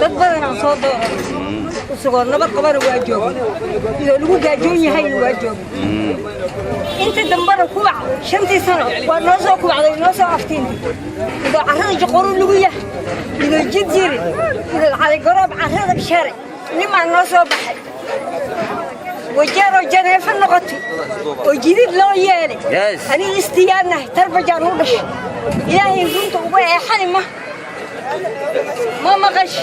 Dad badanaa soo dooran, isagoo nabad qabana waa joogay, idoo lagu gaajoon yahayna waa joogay. Inta dambena kuwac 5-tii sano waa noo soo kuwacday, noo soo aftiintay, idoo carrada joqoru lagu yahay, idoo jid jiri, idoo Caligaroob carrada share nimaa noo soo baxay. Wajeeroo Janeefo noqotay oo jidid loo yeelay. Aniga istiyaannahay, Tarbajaan u dhashay. Ilaahay runta uga eexani ma ma maqash.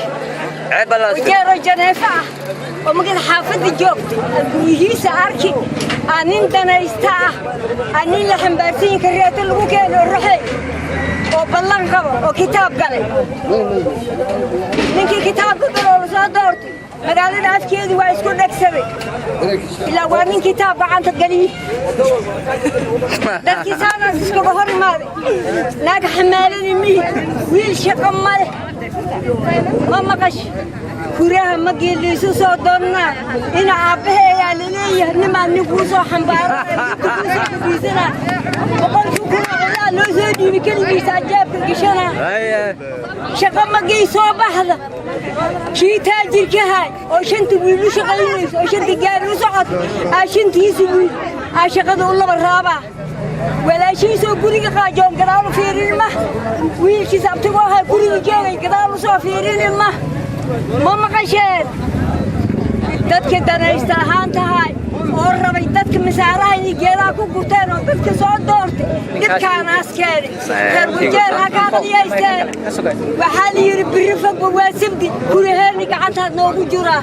Wajeeroo Janeefo ah oo magada xaafadda joogta aan guryihiisa arki, aa nin danaysta ah, aa nin la xambaarsan kareeto lagu keeno ruxey oo ballan qabo oo kitaab galay. Ninkii kitaabka galoo la soo doortay, magaalada afkeedu waa isku dhegsaday, ilaa waa nin kitaab gacanta geliye. Dadkii saanaas iskaga hor imaaday. Naag xamaaladi mihi, wiil shaqo ma leh. Ma maqash? Kuraha magii liisu soo doonnaa, ina aabbaheeyaa laleeyahay, nimaa nin kuu soo xambaaranaya, midka kuu soo fadhiisanaa, 100,000 oo cilaa loo soo dhiibi, keligiisa ajaabka gashanaa. Shaqo magii soo baxda, kii taajirkahay oo shanta wiil u shaqaynayso oo shanta gaari u socoto, aa shantiisa wiil aa shaqada u laba raabaa. Walaashiisoo guriga qaajoon gadaal u fiirin ma, wiilkiis abtigoo ahaa guriga joogay gadaal u soo fiirini ma. Ma maqasheen? Dadka danaysta ahaan tahay oo rabay dadka misaaraha inay geedaha ku gurteen oo dadka soo doortay, dhibkaanaas keenay. Reer Wajeer ha ka aqliyaysteen. Waxaa la yidhi, birri fogba waa sabdi, kuraheeni gacantaad noogu jiraa.